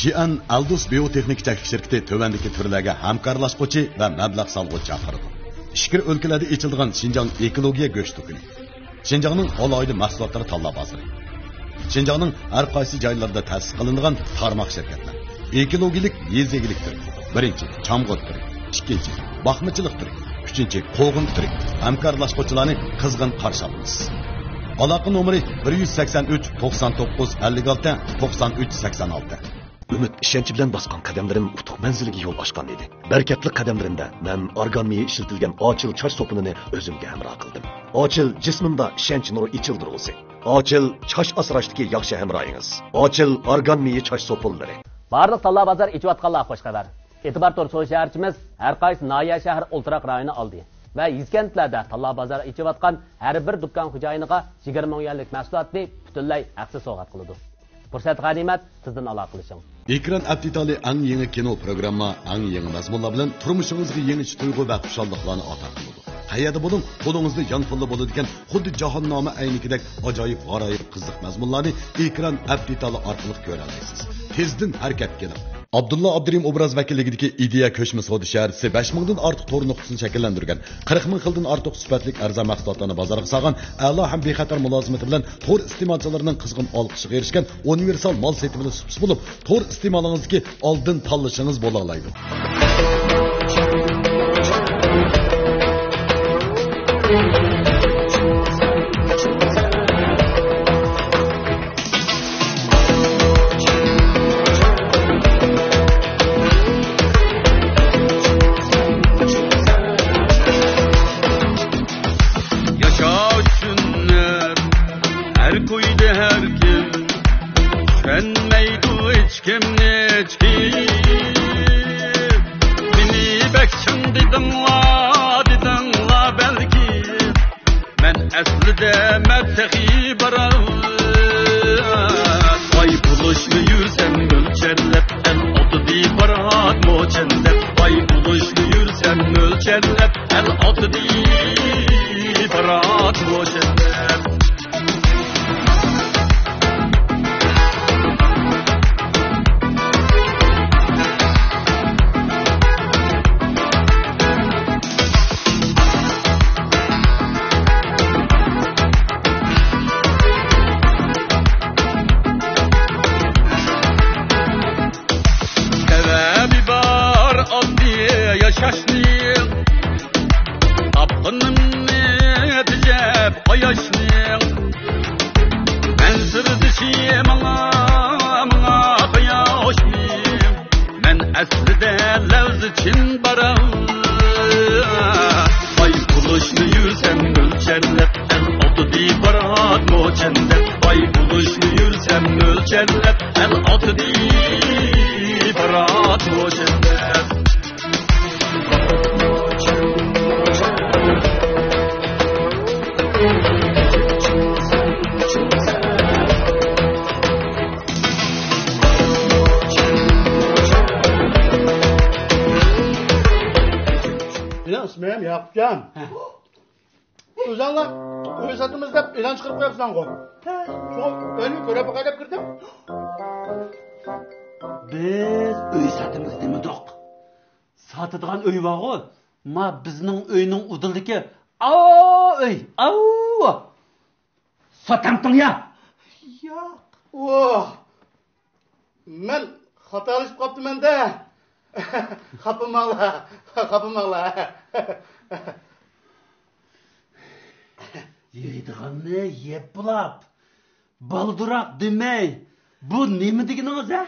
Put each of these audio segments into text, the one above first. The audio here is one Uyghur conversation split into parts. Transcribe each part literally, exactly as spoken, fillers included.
جيەن ئەلدۇس بىيوتېخنىكا چەكلىك شىركىتى تۆۋەندىكى تۈرلەرگە ھەمكارلاشقۇچى ۋە مەبلەغ سالغۇچى چاقىرىدۇ. ئىچكىرى ئۆلكىلەردە ئېچىلىدىغان شىنجاڭ ئېكولوگىيە گۆش دۇكىنى. شىنجاڭنىڭ ئالاھىدە مەھسۇلاتلىرى تاللا بازىرى. شىنجاڭنىڭ ھەر قايسى جايلىرىدا تەسىس قىلىنغان تارماق شىركەتلەر. ئېكولوگىيەلىك يېزا ئىگىلىك تۈرى. بىرىنچى، چامغۇر تۈرى. ئىككىنچى، باقمىچىلىق تۈرى. ئۈچىنچى، قوغۇن تۈرى. ھەمكارلاشقۇچىلارنى قىزغىن قارشى ئالىمىز. ئالاقە نومۇرى: بىر يۈز سەكسەن ئۈچ، توقسان توققۇز، ئەللىك ئالتە، توقسان ئۈچ، سەكسەن ئالتە. ئۈمىد، ئىشەنچ بىلەن باسقان قەدەملىرىم ئۇتۇق مەنزىلىگە يول ئاچقان ئىدى. بەرىكەتلىك قەدەملىرىمدە مەن ئارگان مېيى ئىشلىتىلگەن ئاچىل چاچ سوپۇنىنى ئۆزۈمگە ھەمراھ قىلدىم. ئاچىل جىسمىمدا ئىشەنچ نۇرى ئېچىلدۇرغۇسى. ئاچىل چاچ ئاسراشتىكى ياخشى ھەمراھىڭىز. ئاچىل ئارگان مېيى چاچ سوپۇنلىرى. بارلىق تاللا بازار ئېچىۋاتقانلارغا خۇش خەۋەر. ئېتىبار تۇرسۇن شەھەرچىمىز ھەر قايسى ناھىيە، شەھەر، ئولتۇراق رايونى ئالدى ۋە يېزا كەنتلەردە تاللا بازار ئېچىۋاتقان ھەر بىر دۇكان خوجايىنىغا يىگىرمە مىڭ يۈەنلىك مەھسۇلاتنى پۈتۈنلەي ھەقسىز سوۋغات قىلىدۇ. پۇرسەت غەنىيمەت، تېزدىن ئالاقىلىشىڭ. ئېكران ئەپ دېتالى ئەڭ يېڭى كىنو پروگرامما، ئەڭ يېڭى مەزمۇنلار بىلەن تۇرمۇشىڭىزغا يېڭىچە تۇيغۇ ۋە خۇشاللىقلارنى ئاتا قىلىدۇ. قەيەردە بولۇڭ، قولىڭىزدا يانفونلا بولىدىكەن خۇددى جاھاننامە ئەينىكىدەك ئاجايىپ غارايىپ قىزىق مەزمۇنلارنى ئېكران ئەپ دېتالى ئارقىلىق كۆرەلەيسىز. تېزدىن ھەرىكەتكە كېلىڭ! ئابدۇللا ئابدۇرېھىم ئوبراز ۋەكىللىكىدىكى ئىدىيە كۆچمە سودا شەھەرچىسى بەش مىڭدىن ئارتۇق تور نۇقتىسىنى شەكىللەندۈرگەن، قىرىق مىڭ خىلدىن ئارتۇق سۈپەتلىك ئەرزان مەھسۇلاتلارنى بازارغا سالغان، ئەلا ھەم بىخەتەر مۇلازىمىتى بىلەن تور ئىستېمالچىلىرىنىڭ قىزغىن ئالقىشىغا ئېرىشكەن ئۇنىۋېرسال مال سېتىۋېلىش سۇپىسى بولۇپ، تور ئىستېمالىڭىزدىكى ئالدىن تاللىشىڭىز بولالايدۇ. ياشاش سۈننەت، ئەرك ئۆيدە ھەر كىم، چۈشەنمەيدۇ ھېچكىمنى ھېچكىم. مېنى بەك چىڭ دېدىڭلار، دېدىڭلار بەلكىم، مەن ئەسلىدە مەن تېخى باراۋان. باي بولۇشنى يۈرسەم مۆلچەرلەپ، ئەل ئاتىدى بارات موچەنلەپ. باي بولۇشنى يۈرسەم مۆلچەرلەپ، ئەل ئاتىدى بارات موچەنلەپ. سەۋەبى بار ئاددىي ياشاشنىڭ، تاپقىنىمنى تېجەپ قاياشنىڭ. مەن سىردىشى ماڭا، ماڭا قاياشنىڭ. مەن ئەسلىدە لەۋزى چىن باراۋان. باي بولۇشنى يۈرسەم مۆلچەرلەپ، ئەل ئاتىدى بارات موچەنلەپ. باي بولۇشنى يۈرسەم مۆلچەرلەپ، ئەل ئاتىدى بارات موچەنلەپ. مېنىڭ ئىسمىم ياقۇپجان. ھە. ئۆزۈڭلار ئۆي ساتىمىز دەپ ئېلان چىقىرىپ قويۇپسەنغۇ. ھە. شۇڭا ئۆينى كۆرۈپ باقاي دەپ كىردىم. بىز ئۆي ساتىمىز دېمىدۇق. ساتىدىغان ئۆي بارغۇ، ما بىزنىڭ ئۆينىڭ ئۇدۇلىدىكى ئاۋۇ ئۆي، ئاۋۇ. ساتامتىڭ يا؟ ياق. ۋاھ. مەن خاتالىشىپ قاپتىمەن-دە. خاپىماڭلار، خاپىماڭلار. يەيدىغاننى يەپ بولاپ، بالدۇراق دېمەي، بۇ نېمە دېگىنىڭىز، ھە؟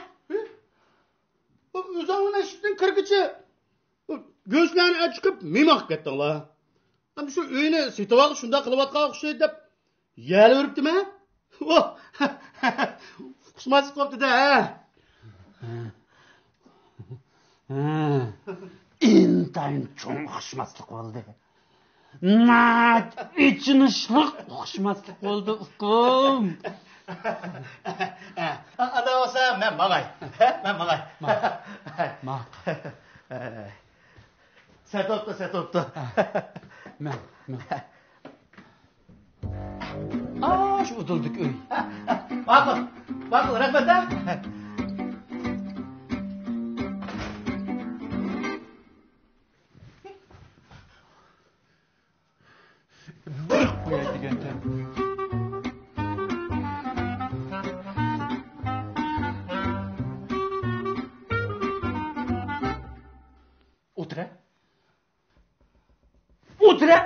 ئۆزۈڭ مانا ئىشىكتىن كىرگۈچە گۆشلەرنى ئەچىقىپ مېمە قىلىپ كەتتىڭلار. ئەمدى شۇ ئۆينى سېتىۋالغىلى شۇنداق قىلىۋاتقانغا ئوخشايدۇ دەپ يەلۋۈرۈپتىمەن. ئۇقۇشماسلىق بوپتۇ-دە، ھە؟ ھە. ئىنتايىن چوڭ ئۇقۇشماسلىق بولدى. ناھايىتى ئېچىنىشلىق ئۇقۇشماسلىق بولدى، ئۇكام. ئانداق بولسا مەن ماڭاي. مەن ماڭاي. ماڭ. ماڭ. سەت بوپتۇ، سەت بوپتۇ. مەن، مەن. ئاشۇ ئۇدۇلدىكى ئۆي. ماقۇل، ماقۇل، رەھمەت، ھە. ئولتۇرە. ئولتۇرە.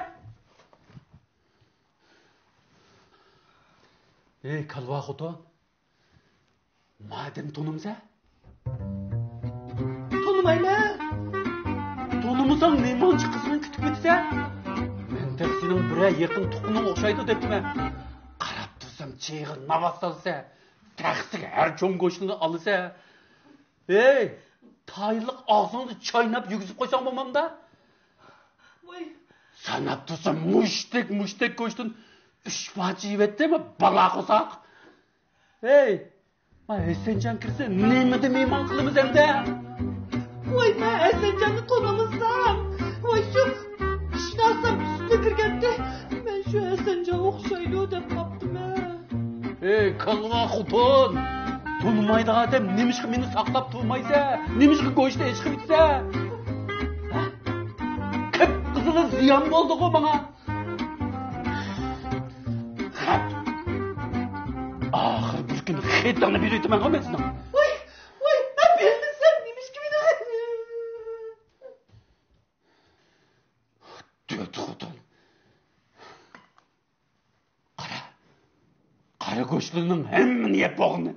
ئەي، كالۋا خوتۇن. مادەم تونۇمسەن؟ تونۇمايمەن. تونۇمىساڭ نېمانچە قىزغىن كۈتۈپ كېتىسەن؟ مەن تېخى سېنىڭ بىرەر يېقىن تۇغقىنىڭ ئوخشايدۇ دەپتىمەن. قاراپ تۇرسام چېيىغا ناۋات سالىسەن، تەخسىگە ھەر چوڭ گۆشنى ئالىسەن. ھەي، تايىنلىق ئاغزىڭنى چايناپ يېگۈزۈپ قويساڭ بولمامدا؟ ۋاي. ساناپ تۇرسام مۇشتەك مۇشتەك گۆشتىن ئۈچ پارچە يېۋەتتىم، بالا قورساق. ھەي، ما ھەسەنجان كىرسە نېمىدە مېھمان قىلىمىز ئەمدى؟ ۋاي، مەن ھەسەنجاننى تونۇمىسام، ۋاي، شۇ ئىشىكنى ئاچسام تۈسۈپلا كىرگەنتى. مەن شۇ ھەسەنجان ئوخشايدۇ دەپ قاپتىمەن. ئەي، كالۋا خوتۇن! تونۇمايدىغان ئادەم نېمىشقا مېنى ساقلاپ تۇرمايسەن؟ نېمىشقا گۆشنى ئېچىقىپ ئىچىسەن؟ ھە؟ قىپقىزىل زىيان بولدىغۇ ماڭا. ئاخىر بىر كۈنى خېتىڭنى بېرىۋېتىمەنغۇ مەن سېنىڭ. ۋاي، ۋاي، مەن بىلمىسەم نېمە ئىش كېلىدۇ؟ دۆت خوتۇن. قارا، قارا گۆشلىرىنىڭ ھەممىنى يەپ بولغىنى.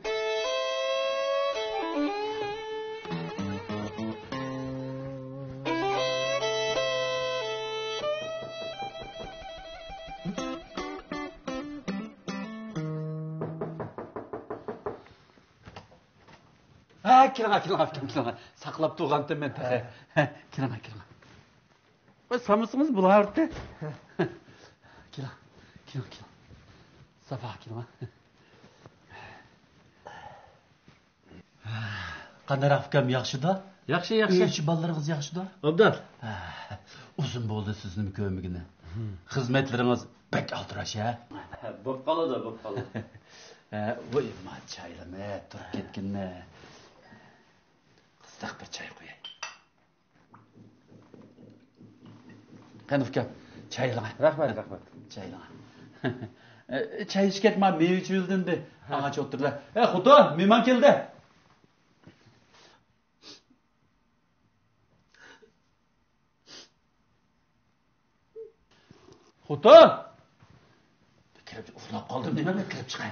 ھە، كېلىڭە، كېلىڭە، ئاكام، كېلىڭە. ساقلاپ تۇرغانتىم مەن تېخى. ھە، كېلىڭە، كېلىڭە. ۋاي، سامىسىڭىز بۇلارتى. كېلىڭ، كېلىڭ، كېلىڭ. ساپا، كېلىڭ. قانداقراق ئۇكام، ياخشىدا؟ ياخشى، ياخشى. ئۆي ئىچى بالىلىرىڭىز ياخشىدا؟ ئوبدان. ھە، ئۇزۇن بولدى سىزنىمۇ كۆرمىگىنى. خىزمەتلىرىڭىز بەك ئالدىراش، ھە؟ بوپ قالىدۇ، بوپ قالىدۇ. ھە، ۋاي، ما چايلىما تۇرۇپ كەتكىنىنى. قىزىق بىر چاي قۇياي. قېنى ئۇكام، چايلىما. رەھمەت، رەھمەت. چايلىما. ئە، چاي ئىچكەچ ما مېۋە چۈيۈلدۈندى. ھە. ئاڭاچ ئولتۇرلا. ئە، خوتۇن، مېھمان كەلدى. خوتۇن! كىرىپ ئۇخلاپ قالدىم دېمەمدە، كىرىپ چىقاي.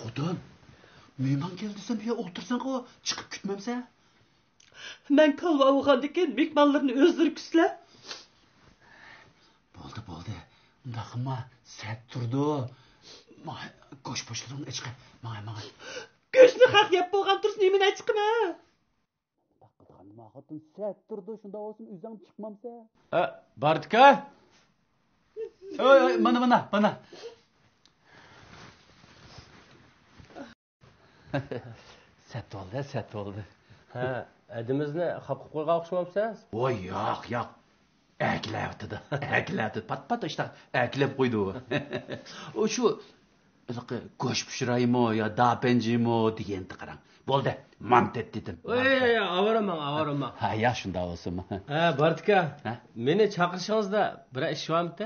خوتۇن، مېھمان كەلدى دېسەم، بۇ يەردە ئولتۇرساڭغۇ، چىقىپ كەتمەمسەن؟ مەن كالۋا بولغاندىكىن مېھمانلىرىنى ئۆزلىرى كۈتسىلە. بولدى، بولدى. ئۇنداق قىلما، سەت تۇردۇ. ماڭا گۆش پوچىلىرىڭنى ئېچىقە. ماڭا، ماڭا. گۆشنى خەق يەپ بولغان تۇرسا نېمىنى ئېچىقىمەن؟ ئۇنداق قىلغاندا ما خوتۇن سەت تۇردۇ، شۇنداق بولسىمۇ ئۆزۈڭ چىقمامسەن. ئە، باردىكا. ئۆي، ئۆي، مانا، مانا، مانا. سەت بولدى، سەت بولدى. ھە، ھەدىمىزنى خاپا قىلىپ قويغان ئوخشىمامسىز؟ ۋاي، ياق، ياق. ئەكېلەۋاتىدۇ، ئەكېلەۋاتىدۇ. پات-پات ئاشتاق ئەكېلىپ قويدى ئۇ. ئۇ شۇ، ھېلىقى گۆش پىشۇرايمۇ يا داپەنجىمۇ دېگەنتى قاراڭ. بولدى، مانتەت دېدىم. ۋاي، ۋاي، ۋاي، ئاۋارە ماڭ، ئاۋارە ماڭ. ھە، يا، شۇنداق بولسۇنمۇ. ھە، باردىكا. ھە؟ مېنى چاقىرىشىڭىزدا بىرەر ئىش بارمىتى؟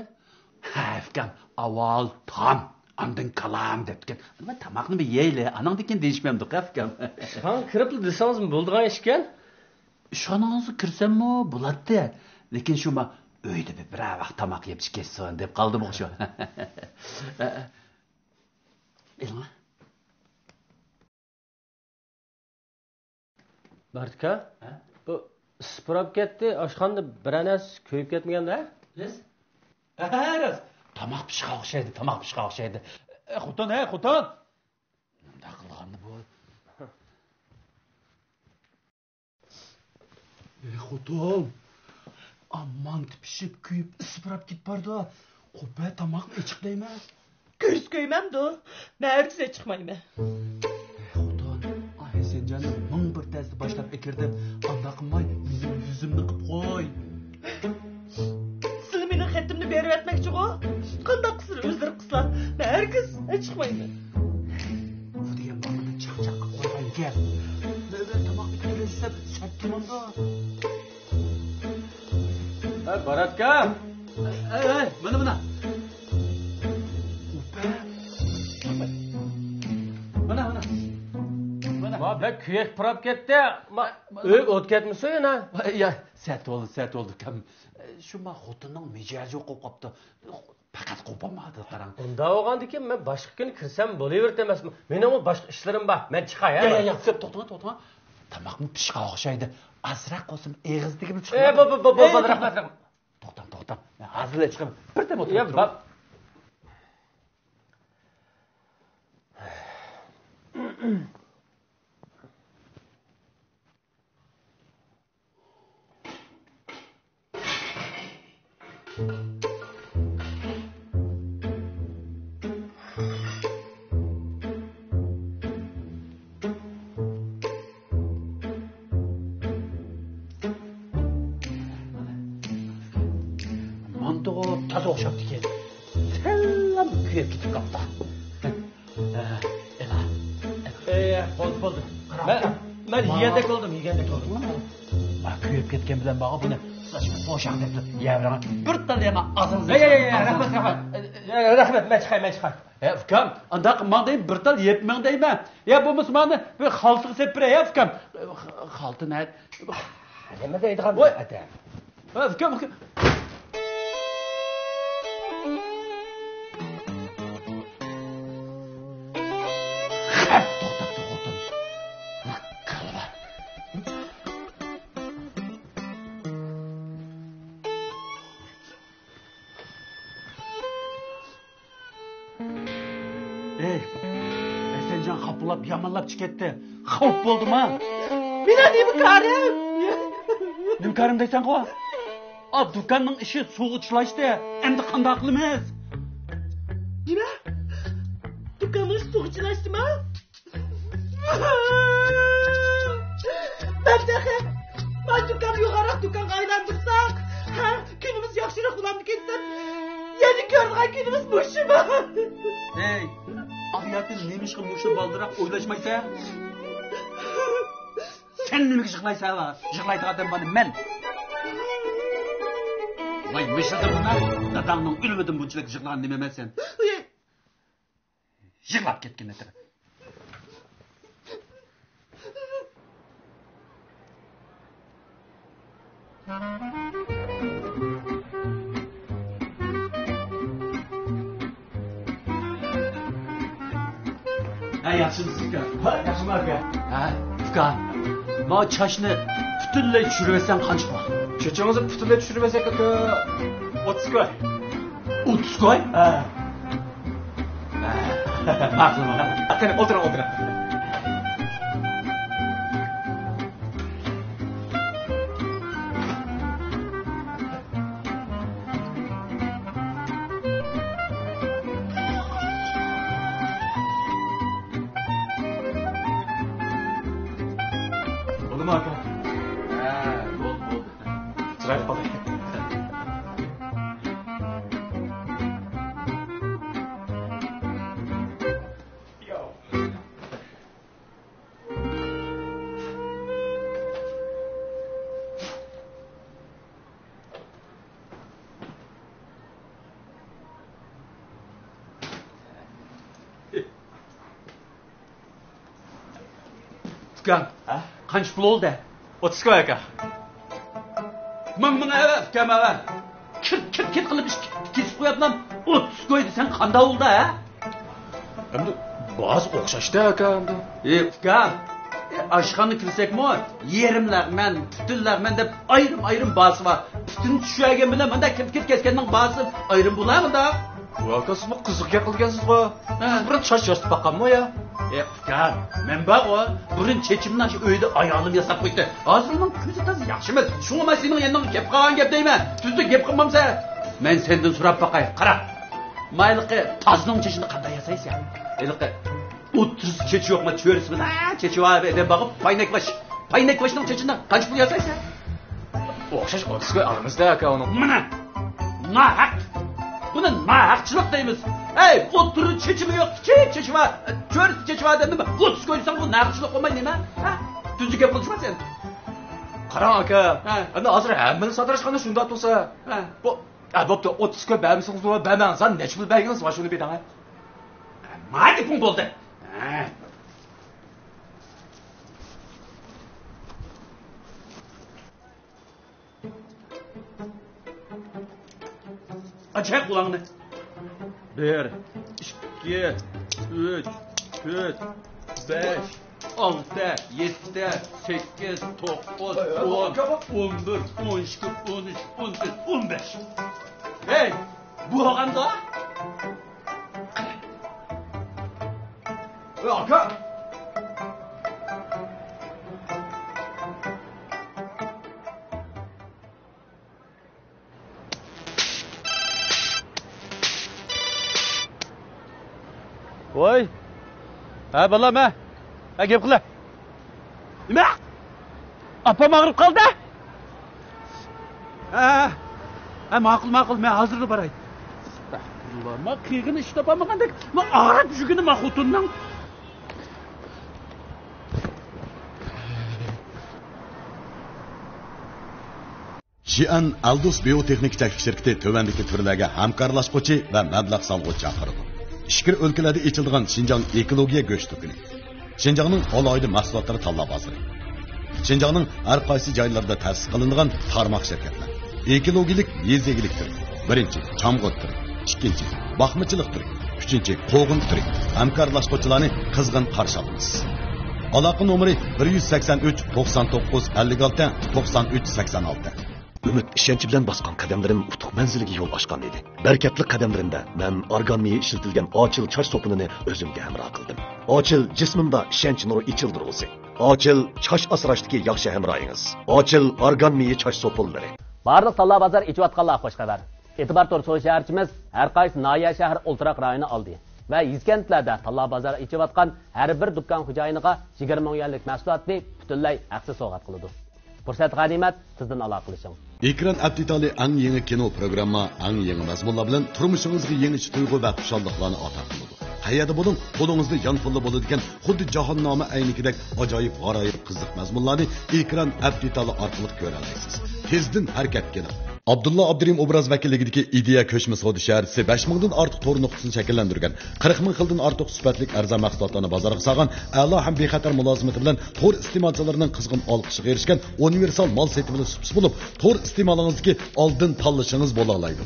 ھە، ئۇكام، ئاۋۋال تام، ئاندىن كالام دەپتىكەن. مەن تاماقنى بىر يەيلى، ئاناڭدىن كېيىن دېيىشمەمدۇق، ھە، ئۇكام. ئىشخانىغا كىرىپلا دېسىڭىزمۇ بولىدىغان ئىشكەن. ئىشخانىڭىزغا كىرسەممۇ بولاتتى. لېكىن شۇ ما ئۆيدە بىر، بىرەر ۋاق تاماق يەپ چىقىپ كەتسۇن دەپ قالدىم شۇ. ئېلىڭا. باردىكا، ھە؟ بۇ ئىسسىپ پۇراپ كەتتى، ئاشخانىدا بىرەر نەرسە كۆيۈپ كەتمىگەندە؟ راست. ھە، راست. تاماق پىشقان ئوخشايدۇ، تاماق پىشقان ئوخشايدۇ. ئە، خوتۇن، ھە، خوتۇن! نېمانداق قىلغاندا بۇ؟ ئەي خوتۇن، ئا مانتا پىشىپ، كۆيۈپ، ئىسسىپ پۇراپ كېتىپ بارىدۇ. قوپە تاماقنى ئېچىق دەيمەن. كۆز كۆيمەمدۇ؟ مەن ھەرگىز ئېچىقمايمەن. ئەي خوتۇن، ئا ھەسەنجاننى مىڭ بىر تەستە باشلاپ ئەكىردىم. ئانداق قىلماي، مېنىڭ يۈزۈمنى قىپ قوي. سىلى مېنىڭ خېتىمنى بېرىۋەتمەكچىغۇ؟ قانداق قىلسىلا ئۆزلىرى قىلسىلا، مەن ھەرگىز ئېچىقمايمەن. بۇ دېگەن بالىنى چاقچاق قىلىپ قويغان گەپ. مەن بىلەن تاماق پىشۇرۇۋېلىشسەم سەت تۇرمامدۇ؟ باراتكا. ئەي، ئەي، مانا، مانا. مانا، مانا. مانا. ۋا، بەك كۆيەك پۇراپ كەتتى. ما، ئۆيگە ئوت كەتمىسۇن يەنە. يا، سەت بولدى، سەت بولدى، ئۇكام. شۇ ما خوتۇننىڭ مىجەزى يوق بولۇپ قاپتۇ. پەقەت قوپالمايدۇ، قاراڭ. ئۇنداق بولغاندىكىن مەن باشقا كۈنى كىرسەم بولۇۋېرىدۇ ئەمەسمۇ؟ مېنىڭمۇ باشقا ئىشلىرىم بار. مەن چىقاي، ھە؟ يا، يا، يا، توختاڭ، توختاڭ. تاماقمۇ پىشقان ئوخشايدۇ. ئازراق بولسىمۇ ئېغىزدىكىنى چىقىرىڭ. ئە، بولدى، بولدى، بولدى، رەھمەت، رەھمەت. توختاڭ، توختاڭ. مەن ھازىرلا چىقىمەن. بىردەم ئولتۇرۇپ تۇرۇڭ. مانتىغا تازا ئوخشاپتىكەن. سەللا كۆيۈپ كېتىپ قاپتۇ. ئەي، بولدى، بولدى. مەن، مەن يېگەندەك بولدۇم، يېگەندەك بولدۇم. ھە، كۆيۈپ كەتكەن بىلەن بارغۇ بۇنى سىلاشقا بوشاڭ دەپ تۇر. يەۋرىڭ. بىر تال يەڭ ئازىڭىزنى. يا، يا، يا، رەھمەت، رەھمەت. رەھمەت، مەن چىقاي، مەن چىقاي. ھە، ئۇكام، ئانداق قىلماڭ دەيمەن، بىر تال يەپ مېڭ دەيمەن. يا بولمىسا مانا بىر خالتىغا سېلىپ بېرەي، يا ئۇكام. خالتا نەدە؟ نېمە دەيدىغان ئەتە؟ ھە، ئۇكام، ئۇكام. خەپ توختاپتۇ خوتۇن. كاللا. ئەي، ھەسەنجان خاپىلاپ يامانلاپ چىقىپ كەتتى. خاپ بولدىما؟ مېنىڭ نېمە كارىم؟ نېمە كارىم دەيسەنغۇ؟ ئا، دۇكاننىڭ ئىشى سۇغا چىلاشتى. ئەمدى قانداق قىلىمىز؟ نېمە؟ دۇكاننىڭ ئىشى سۇغا چىلاشتىما؟ مەن تېخى ما دۇكاننى يۇقىرىراق دۇكانغا ئايلاندۇرساق، ھە، كۈنىمىز ياخشىراق بولامدىكىن دەپ يەنە كۆرىدىغان كۈنىمىز مۇشۇما؟ ھەي، ھاياتنى نېمىشقا مۇشۇ بالدۇرراق ئويلاشمايسەن؟ سەن نېمىگە يىغلايسەن؟ يىغلايدىغان ئادەم بار مەن. ۋاي مىشىلدىغۇنە، داداڭنىڭ ئۆلۈمىدىن بۇنچىلىك يىغلىغان نېمە مەن سەن؟ يىغلاپ كەتكىنى تېخى. ھە، ياخشىمۇسىز ئۇكا؟ ھە، ياخشىمەن ئۇكا. ھە، ئۇكا، ما چاچنى پۈتۈنلەي چۈشۈرۈۋەتسەڭ قانچە بار؟ چېچىڭىزنى پۈتۈنلەي چۈشۈرۈۋەتسەك ئۇكا، ئوتتۇز كوي. ئوتتۇز كوي؟ ھە. ماقۇل، ماقۇل. قېنى، ئولتۇرۇڭ، ئولتۇرۇڭ. بولدىمۇ، ئاكا؟ ھە، بولدى، بولدى. چىرايلىق قىلدى. ئۇكام، ھە؟ قانچە پۇل بولدى؟ ئوتتۇز كوي، ئاكا. مىڭ، مىڭ ئەۋە، ئۇكام ئەۋە. كىرت، كىرت، كىرت قىلىپ ئىش كېسىپ قويۇپلا، ئوتتۇز كوي دېسەڭ قانداق بولدى، ھە؟ ئەمدى باھاسى ئوخشاشتى، ئاكا، ئەمدى. ئى، ئۇكام، ئى، ئاشخانىغا كىرسەكمۇ، يېرىم لەغمەن، پۈتۈن لەغمەن دەپ ئايرىم-ئايرىم باھاسى بار. پۈتۈن چۈشۈرگەن بىلەن مۇنداق كىرت، كىرت كەسكەننىىڭ باھاسى ئايرىم بولا مۇنداق. ۋاي ئاكا، سىزمۇ قىزىق گەپ قىلگەنسىزغۇ. ھە. سىز بۇرۇن چاچ ياسىتىپ باققانمۇ يا؟ ئى، ئۇكام، مەن بارغۇ، بۇرۇن چېچىمنى شۇ ئۆيدە ئايالىم ياساپ قويدى. ھازىر ئۇنىڭ كۆزى تازا ياخشى ئەمەس. شۇڭا مەن سېنىڭ يېنىڭغا كەپ قالغان گەپ دەيمەن. تۈزدە گەپ قىلمامسەن؟ مەن سەندىن سوراپ باقاي. قارا. مايلىقى تازنىڭ چېچىنى قانداق ياسايسەن؟ ھېلىقى ئوتتۇرىسى چېچى يوقما، چۆرىسى بىلەن چېچى بار ئادەم بارغۇ، پاينەكباش. پاينەكباشنىڭ چېچىنى قانچە پۇل ياسايسەن؟ ئوخشاش ئوتتۇز كوي ئالىمىزدە، ئاكا، ئۇنىڭ. مانا، ناھەق. بۇنى ناھەقچىلىق دەيمىز. ئەي، ئوتتۇرا چېچىمۇ يوق، كىچىك چېچى بار، چۆرىسى چېچى بار ئادەمنى ئوتتۇز كوي دېسەڭ، بۇ ناھەقچىلىق بولماي نېمە؟ ھە؟ تۈزۈك گەپ قىلىشما سەن. قاراڭ ئاكا، ھە. ئەمدى ھازىر ھەممىنى ساتىراشخانا شۇنداق تۇرسا. ھە. بۇ، ھە، بوپتۇ، ئوتتۇز كۆپ بەرمىسىڭىزمۇ بەرمەڭ، سان نەچچە پۇل بەرگىنىڭىز بار شۇنى بېرىڭ، ھە. ھە، ما گېپىڭ بولدى. ھە. ئاچاي قۇلاڭنى. بىر، ئىككى، ئۈچ، تۆت، بەش، ئالتە، يەتتە، سەككىز، توققۇز، ئون، ئون بىر، ئون ئىككى، ئون ئۈچ، ئون تۆت، ئون بەش. ھەي، بۇ بولغاندا؟ ئاكا. ۋاي. ھە، بالام، ھە. ھە، گەپ قىلە. نېمە؟ ئاپام ئاغرىپ قالدى. ھە، ھە، ماقۇل، ماقۇل، مەن ھازىرلا باراي. ئەستەغپۇرۇللا، ما قىلغىنى ئىش تاپالمىغاندەك، ما ئاغرىپ يۈرگىنى ما خوتۇننىڭ. شىئەن ئەلدوس بىيوتېخنىكا چەكلىك شىركىتى تۆۋەندىكى تۈرلەرگە ھەمكارلاشقۇچى ۋە مەبلەغ سالغۇچى چاقىرىدۇ. ئىچكىرى ئۆلكىلەردە ئېچىلىدىغان شىنجاڭ ئېكولوگىيە گۆش دۇكىنى، شىنجاڭنىڭ ئالاھىدە مەھسۇلاتلىرى تاللا بازىرى، شىنجاڭنىڭ ھەر قايسى جايلىرىدا تەسىس قىلىنغان تارماق شىركەتلەر، ئېكولوگىيەلىك يېزا ئىگىلىك تۈرى، بىرىنچى، چامغۇر تۈرى، ئىككىنچى، باقمىچىلىق تۈرى، ئۈچىنچى، قوغۇن تۈرى ھەمكارلاشقۇچىلارنى قىزغىن قارشى ئالىمىز. ئالاقە نومۇرى: بىر يۈز سەكسەن ئۈچ، توقسان توققۇز، ئەللىك ئالتە، توقسان ئۈچ، سەكسەن ئالتە. ئۈمىد، ئىشەنچ بىلەن باسقان قەدەملىرىم ئۇتۇق مەنزىلىگە يول ئاچقان ئىدى. بەرىكەتلىك قەدەملىرىمدە مەن ئارگان مېيى ئىشلىتىلگەن ئاچىل چاچ سوپۇنىنى ئۆزۈمگە ھەمراھ قىلدىم. ئاچىل جىسمىمدا ئىشەنچ نۇرى ئېچىلدۇرغۇسى. ئاچىل چاچ ئاسراشتىكى ياخشى ھەمراھىڭىز. ئاچىل ئارگان مېيى چاچ سوپۇنلىرى. بارلىق تاللا بازار ئېچىۋاتقانلارغا خۇش خەۋەر. ئېتىبار تور سودا شەھەرچىمىز ھەر قايسى ناھىيە، شەھەر، ئولتۇراق رايونى ئالدى ۋە يېزا كەنتلەردە تاللا بازار ئېچىۋاتقان ھەر بىر دۇكان خوجايىنىغا يىگىرمە مىڭ يۈەنلىك مەھسۇلاتنى پۈتۈنلەي ھەقسىز سوۋغات قىلىدۇ. پۇرسەت غەنىيمەت، تېزدىن ئالاقىلىشىڭ. ئېكران ئەپتىتالى ئەڭ يېڭى كىنو پروگرامما، ئەڭ يېڭى مەزمۇنلار بىلەن تۇرمۇشىڭىزغا يېڭىچە تۇيغۇ ۋە خۇشاللىقلارنى ئاتا قىلىدۇ. قەيەردە بولۇڭ، قولىڭىزدا يانفونلا بولىدىكەن خۇددى جاھاننامە ئەينىكىدەك ئاجايىپ غارايىپ قىزىق مەزمۇنلارنى ئېكران ئەپتىتالى ئارقىلىق كۆرەلەيسىز. تېزدىن ھەرىكەتكە كېلىڭ! ئابدۇللا ئابدۇرېھىم ئوبراز ۋەكىللىكىدىكى ئىدىيە كۆچمە سودا شەھەرچىسى بەش مىڭدىن ئارتۇق تور نۇقتىسىنى شەكىللەندۈرگەن، قىرىق مىڭ خىلدىن ئارتۇق سۈپەتلىك ئەرزان مەھسۇلاتلارنى بازارغا سالغان ئەلا ھەم بىخەتەر مۇلازىمىتى بىلەن تور ئىستېمالچىلىرىنىڭ قىزغىن ئالقىشىغا ئېرىشكەن ئۇنىۋېرسال مال سېتىۋېلىش سۇپىسى بولۇپ، تور ئىستېمالىڭىزدىكى ئالدىن تاللىشىڭىز بولالايدۇ.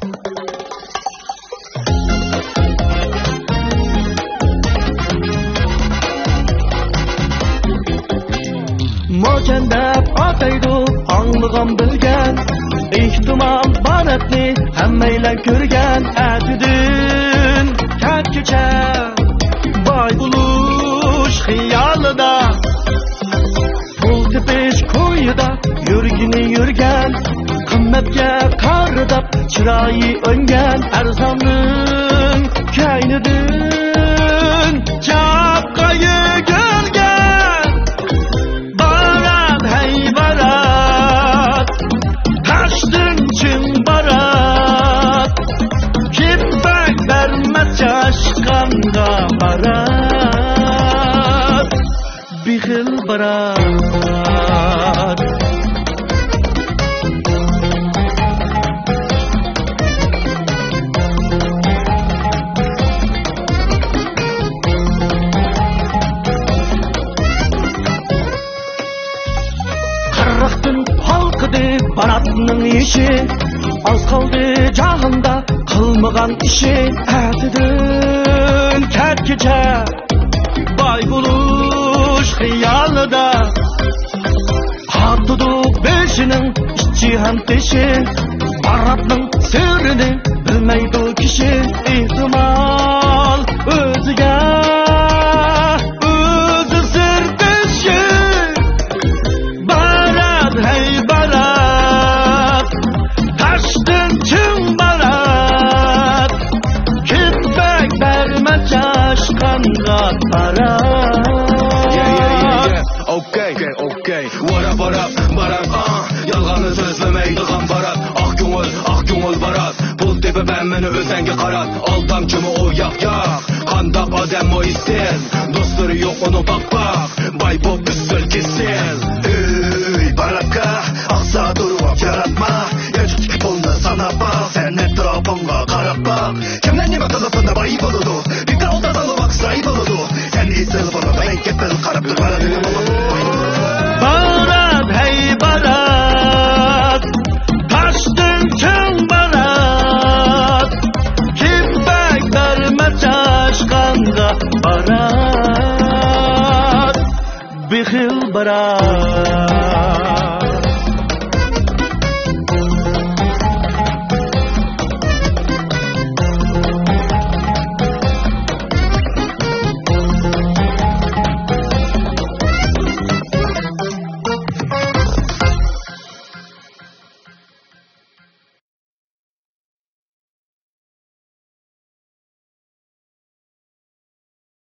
موچەن دەپ ئاتايدۇ ئاڭلىغان بىلگەن، ئېھتىمال باراتنى ھەممەيلەن كۆرگەن. ئەتىدىن كەچكىچە باي بولۇش خىيالىدا، پۇل تېپىش كويىدا يۈرگىنى يۈرگەن، قىممەتكە قارىداپ چىرايى ئۆڭگەن، ئەرزاننىڭ كەينىدىن چاپقا يۈگۈرگەن. بارات، ھەي بارات، تاشتىن چىڭ بارات، كىم بەك بەرمەس چاشقانغا بارات. بېخىل بارات. قىرىقتىن ھالقىدى باراتنىڭ يېشى، ئاز قالدى جاھاندا قىلمىغان ئىشى. ئەتىدىن كەچكىچە باي بولۇش خىيالىدا، قاتىدۇ بېشىنىڭ ئىچى ھەم تېشى. باراتنىڭ سىرىنى بىلمەيدۇ كىشى، ئېھتىمال ئۆزىگە ئۆزى سىردىشى. بارات، ھەي بارات، تاشتىن چىڭ بارات، كىم بەك بەرمەس چاشقانغا بارات. Yeah, yeah, yeah, yeah. Okay, okay, okay. What up, what up, بارات، آ. يالغاننى سۆزلىمەيدىغان بارات. ئاق كۆڭۈل، ئاق كۆڭۈل بارات. پۇل تېپىپ ھەممىنى ئۆزەڭگە قارات. ئالدامچىمۇ ئۇ ياق، ياق. قانداق ئادەم ئۇ ئىستىل؟ دوستلىرى يوق ئۇنىڭ پاك، پاك. باي بوپ ئۈستەل كېسىل. ئۆي، باراكا. قارا.